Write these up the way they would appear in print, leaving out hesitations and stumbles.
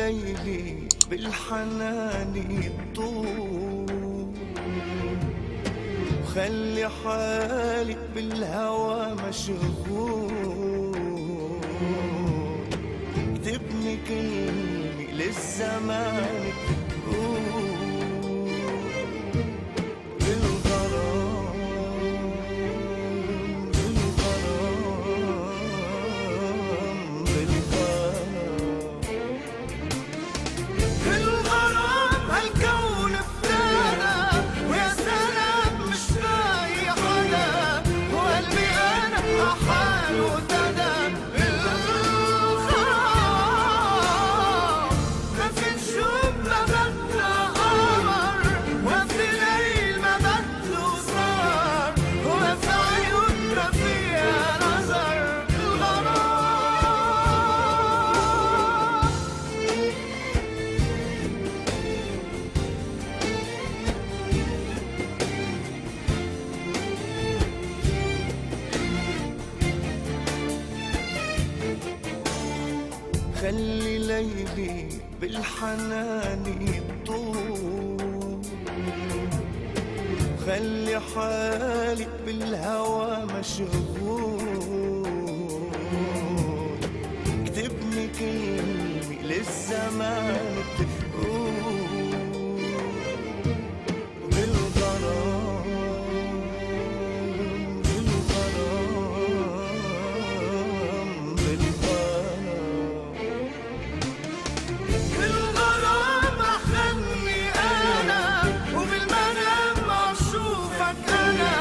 ليلي بالحنان يطول، وخلي حالي بالهوى مشغول. اكتبني كلمة للزمان تقول بالغرام بالغرام بالغرام بالغرام. هالكون ابتدى ويا سلام مش باقي حدا، وقلبي انا عحاله ابتدى بالغرام. ما في نجوم ما بدنا قمر، وما في ليل ما بده سهر، وما في عيون ما فيها نظر. بالغرام. خلي ليلي بالحنان يطول، خلي حالي بالهوى مشغول. اكتبني كلمة للزمان تقول بالغرام بالغرام بالغرام بالغرام. أخلني أنا وبالمنام أشوفك أنا،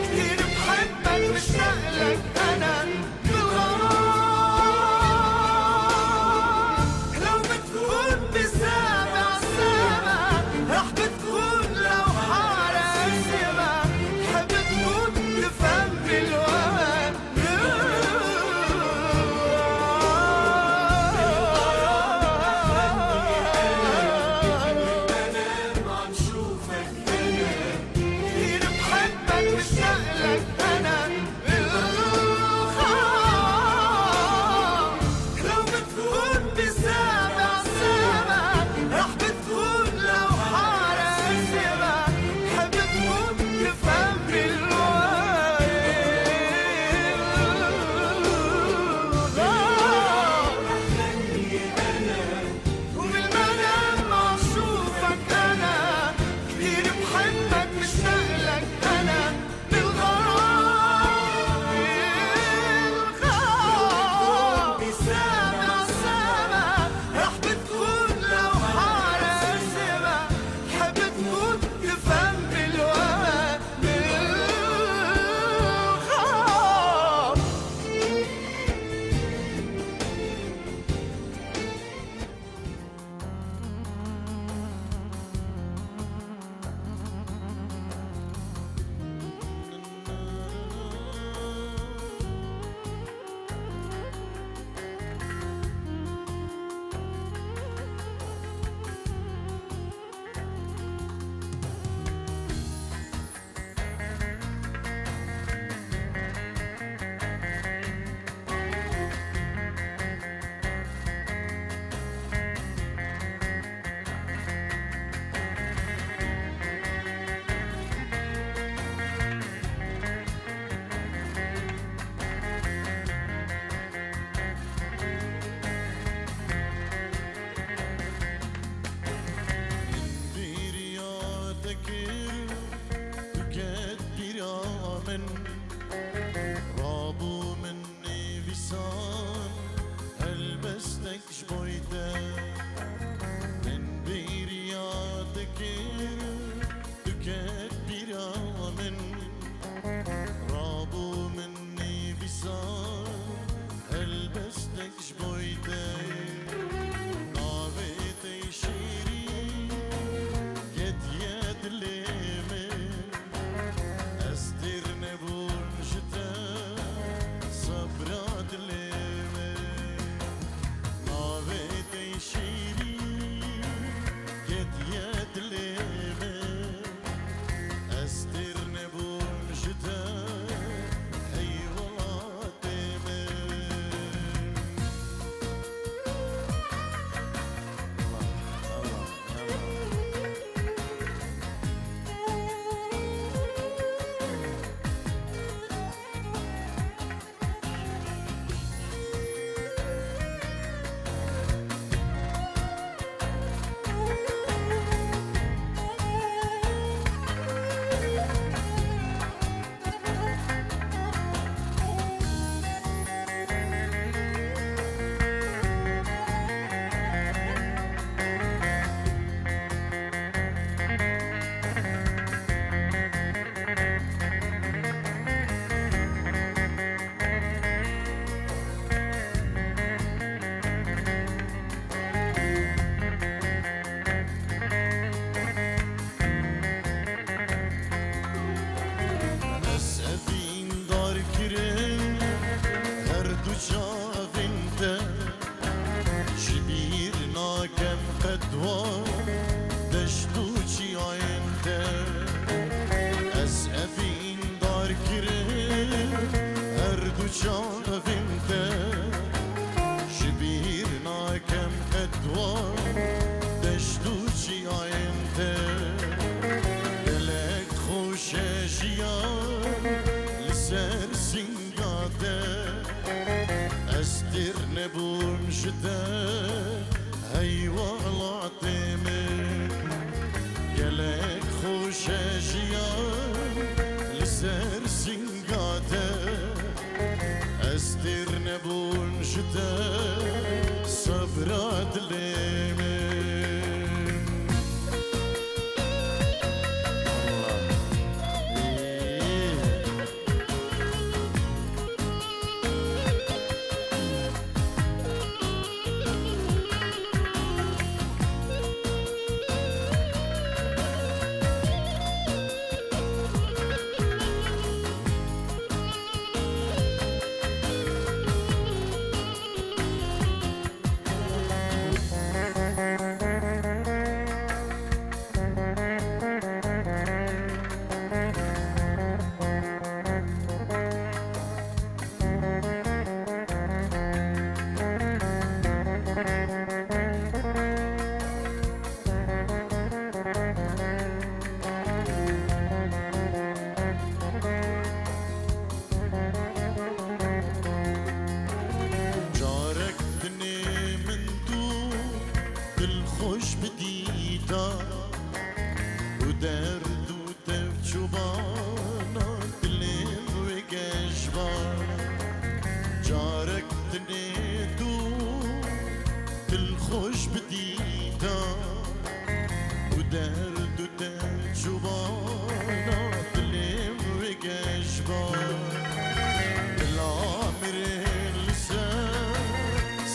كتير بحبك مشتاق لك أنا. بالغرام لو بتكون بس استر نبوم جدا هي والله تمن گلک خوش جیان لسر سنگاته استر نبوم جدا صبرات لمن الله إيه. جارك دني من دون دل خوش بديتا ودرد وتفجبانا دلين وقشبان جارك دني دون دل خوش بديتا ودرد وتفجبانا دلين وقشبان العمر اللسان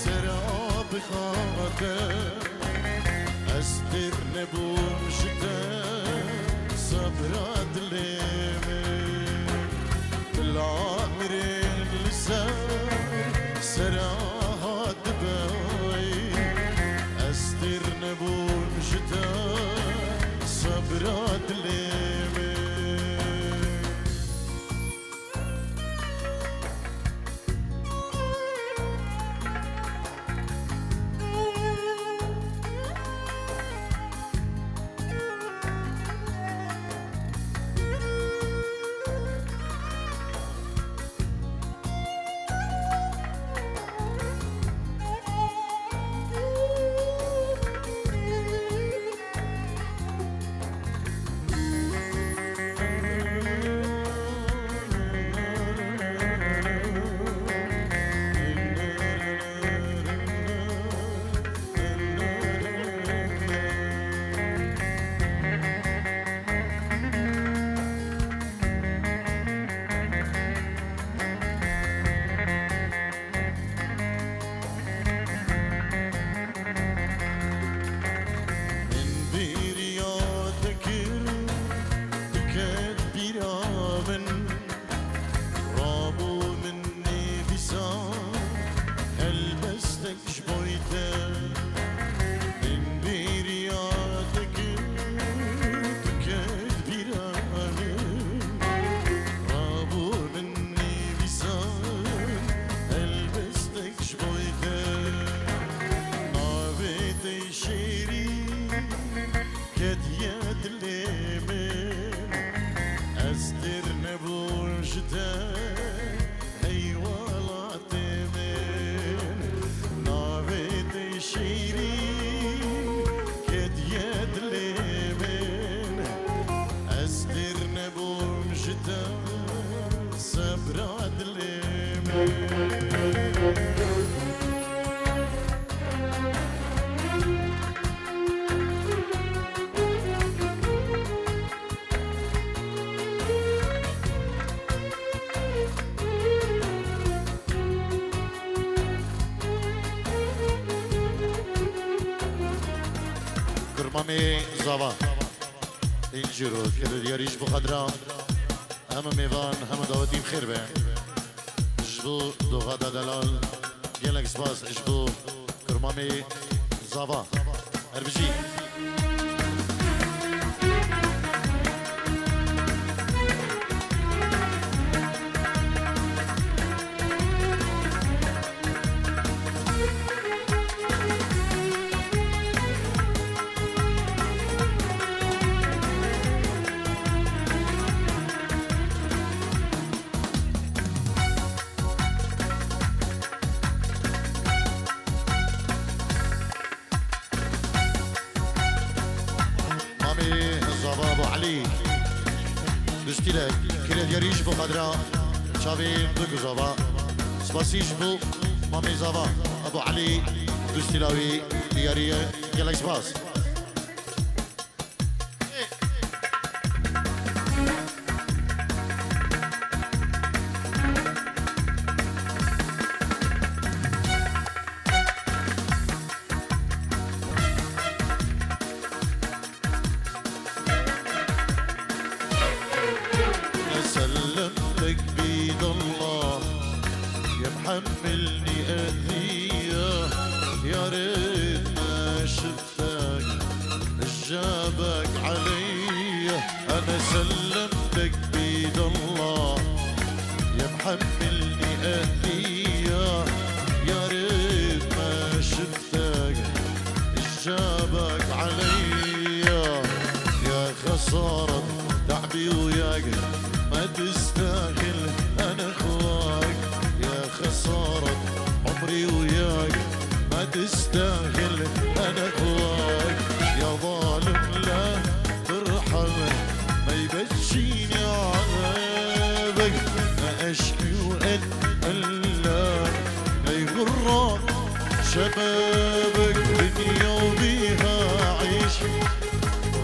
سراب خاطر استر نبوم شتا صبرات ليمن العمر اللسان سراب باي استر نبوم شتا صبرات ليمن. من بيرياتك تكاد بيرامن رابو مني بسان هلبستك شبويتا من بيرياتك تكاد بيرامن رابو مني بسان هلبستك شبويتا نابت شيري كد يد اليمين استر نبول شتا هي ولا تمين نابت شيري كد يد اليمين استر نبول شتا صبرات اليمين. كرمامي زاوا انجرو كده دياريش بخدرا هم ميفان هم دعوتي بخير به جبو دوغادا دلال گلک سپاس جبو كرمامي زاوا هربجي. علي دوستيلك كلا دياريش بو خضرا شافي بوكو زافا سباسيش بو مامي زافا أبو علي دوستيلاوي ديارية يلا سباس. سلمتك بيد الله يا محملني أذية، يا ريت ما شفتك جابك علي. أنا سلمتك بيد الله يا محملني أذية، يا ريت ما شفتك جابك علي. يا خسارة تعبي وياك ما تستاهل أنا خواك، يا خسارة عمري وياك ما تستاهل أنا خواك. يا ظالم لا ترحم ما يبشيني عذابك، ما أشكي وأتألم ما يغرك شبابك. دنيا وبيها عيش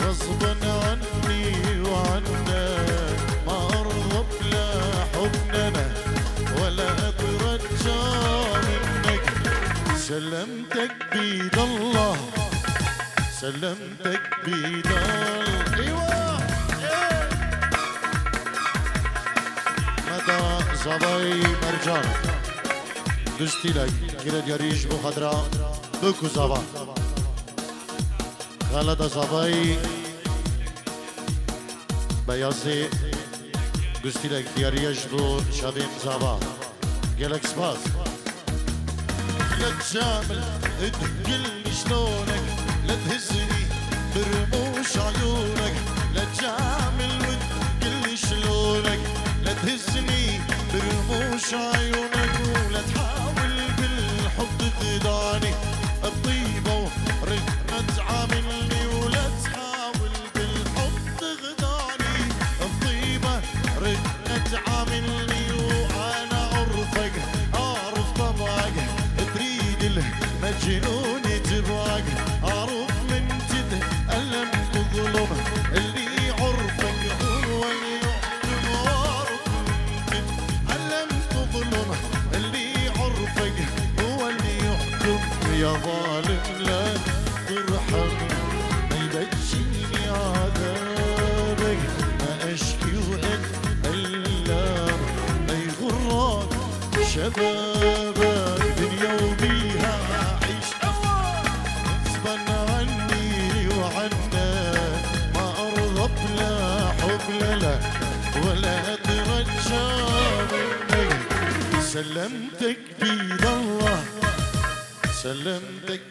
غصبا عني وعنك، ما أرضى بلا حبنا ولا أترجى منك. سلمتك بيد الله، سلمتك بيد الله. ايوه مدى زباي مرجان دوستي لك كلا دياريش بو خضرا بوكو زبا خالد زباي بيازي دوستي لك دياريش بو شابين زبا جالك سباس. لا تجامل تقلني شلونك، لا تهزني برموش عيونك، لا تجامل وتقلي شلونك، لا تهزني برموش عيونك، ولا تحاول بالحب تخدعني الطيبة ورد ما تعاملني، ولا تحاول بالحب تخدعني الطيبة رد ما تعاملني. وأنا عرفك أعرف طبعك تريد المجنون تبعك، أعرف من تتألم تظلم اللي عرفك هو اللي يحكم، وأعرف من تتألم تظلم اللي عرفك هو اللي يحكم. يا ظالم لا ترحم ما يبجيني عذابك، ما أشكي وأتألم ما يغرك شبابك. دنيا وبيها عيش غصبا عني وعنك، ما أرضى بلا حب لا ولا أترجى منك. سلمتك بيد الله، سلمتك.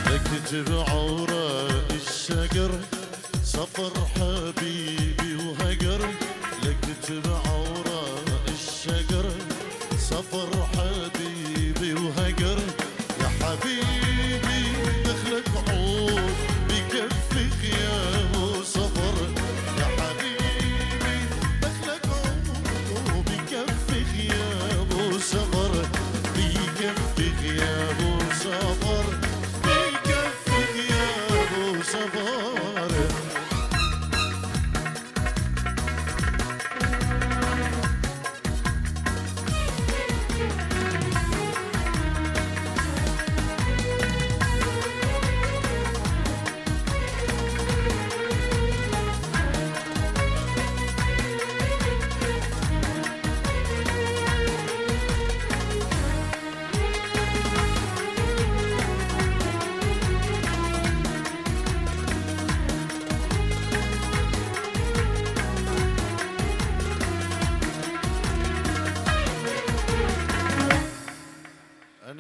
اكتب عوراق الشجر سفر حبيبي وهجر، لكتب عوراق الشجر سفر حبيبي وهجر. يا حبيبي دخلك عود بكفي غياب وسفر، يا حبيبي دخلك عود بكفي غياب وسفر، بكفي غياب وسفر، بكفي غياب.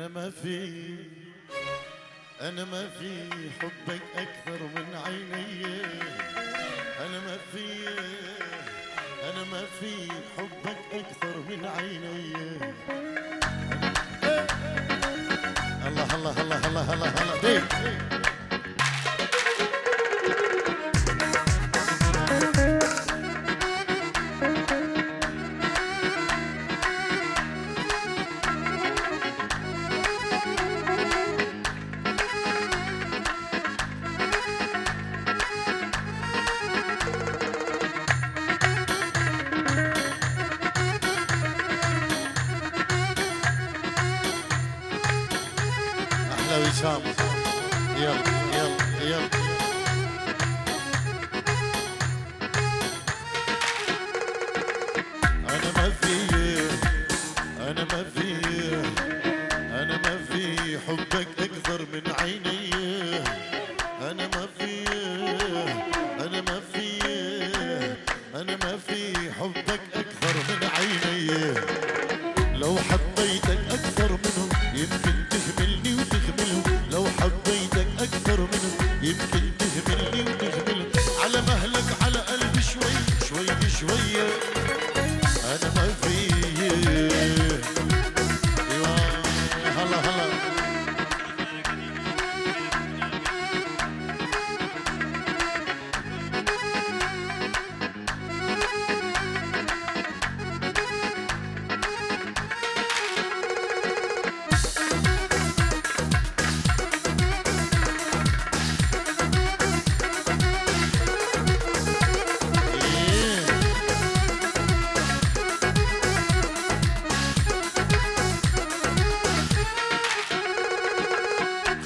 أنا ما في، أنا ما في حبك أكثر من عيني، أنا ما في، أنا ما في حبك أكثر من عيني. الله الله الله الله الله الله دي. وسام يلا يلا يلا أنا ما في، أنا ما في، أنا ما في حبك أكثر من عيني، أنا ما في، أنا ما في، أنا ما في حبك أكثر من عيني. لو حبيتك أكثر منهم يمكن تهملني وتهملهم، لو حبيتك أكثر منهم يمكن تهملني وتهملهم. على مهلك على قلبي شوي شوي شوي، أنا ما في. أيوة هلا هلا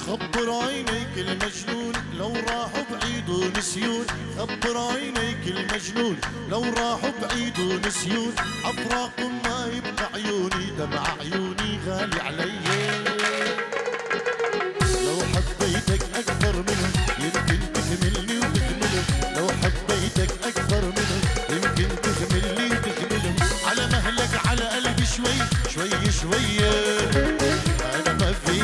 خبر عينيك المجنون لو راحوا بعيد ونسيون، خبر عينيك المجنون لو راحوا بعيد ونسيون، عفراق ما يبقى عيوني دمع عيوني غالي علي. لو حبيتك أكثر منهم يمكن تهملني وتهملهم، لو حبيتك أكثر منهم يمكن تهملني وتهملهم. على مهلك على قلبي شوي شوي شوي، أنا ما في.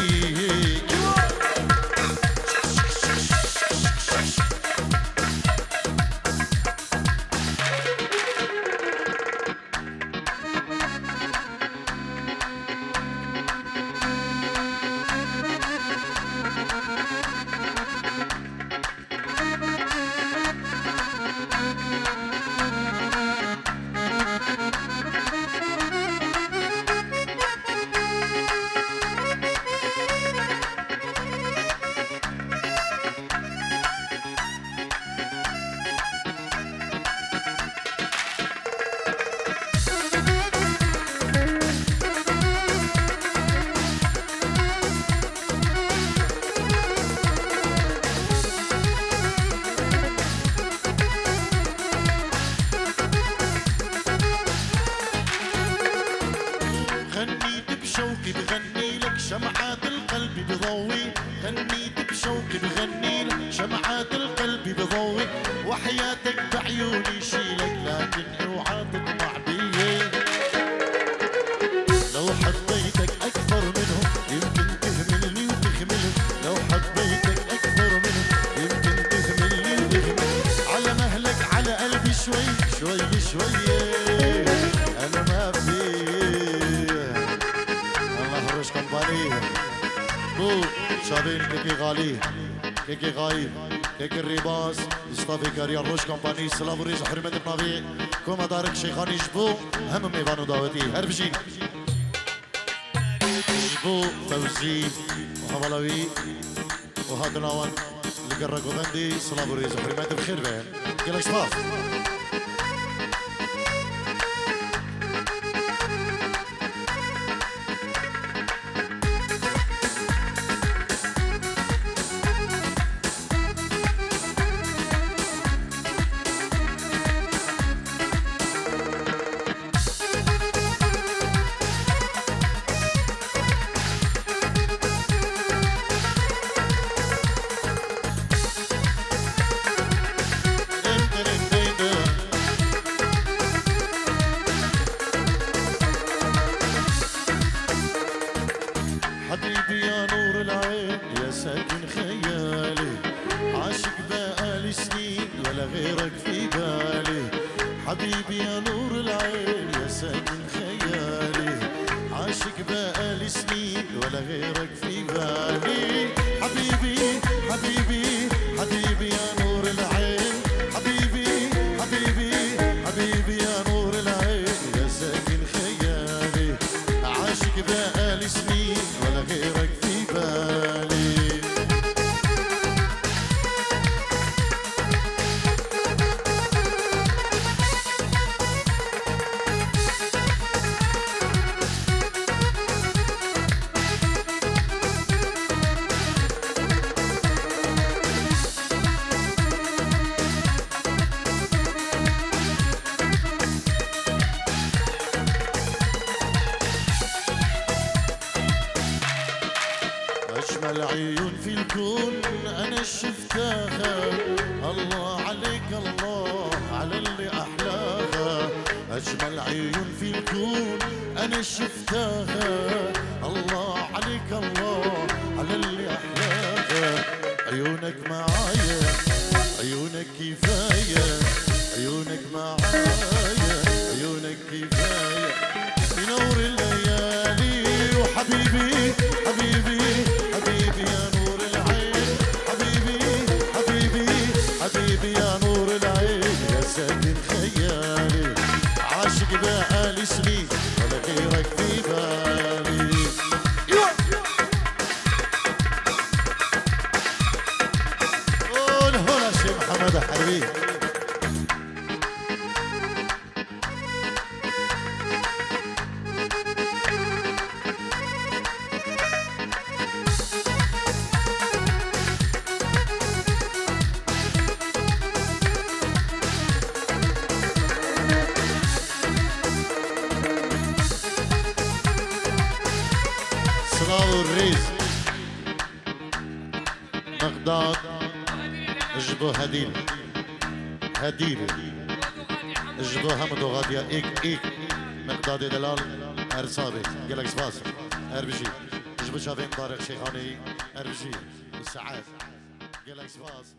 غنيت بشوقي بغني لك شمعات القلب بضوي، غنيت بشوقي بغني لك شمعات القلب بضوي، وحياتك بعيوني شيلك لكن اوعى تطمع بي. لو حبيتك اكثر منهم يمكن تهملني وتهملهم، لو حبيتك اكثر منهم يمكن تهملني وتهملهم. على مهلك على قلبي شوي شوي شوي، انا ما في. بو شابين كيكي غالي كيكي غايب كيكي الريباس مصطفى كاريا روش كومباني سلاف وريز حرمة بنافي كوما دارك شيخاني جبو هم ميفانو داوتي هربجين جبو فوزي وحبلاوي وهادناوان لقرقو بندي سلاف وريز حرمة بخير بين كلك سباس. العين يا ساكن خيالي، عاشق بقالي سنين ولا غيرك في بالي. حبيبي حبيبي حبيبي يا نور العين، حبيبي حبيبي حبيبي يا نور العين يا ساكن خيالي، عاشق بقالي سنين ولا غيرك في بالي. أجمل عيون في الكون أنا شفتها، الله عليك الله على اللي أحلاها. أجمل عيون في الكون أنا شفتها، الله عليك الله على اللي أحلاها. عيونك معايا عيونك كفاية، عيونك معايا عيونك كفاية، ينور الليالي. وحبيبي حبيبي حبيبي يا نور العين، حبيبي حبيبي حبيبي يا نور العين يا ساكن خيالي، عاشق بقالي سنين ولا غيرك في بالي. قول هلا شيخ محمد حبيبي. صلاة الريز مقداد اجبو هديل هديل اجبو همدو غادية ايك ايك مقداد دلال ارصابي قالك سباس اربجي اجبو شافين طارق شيخاني اربجي السعاد قالك سباس.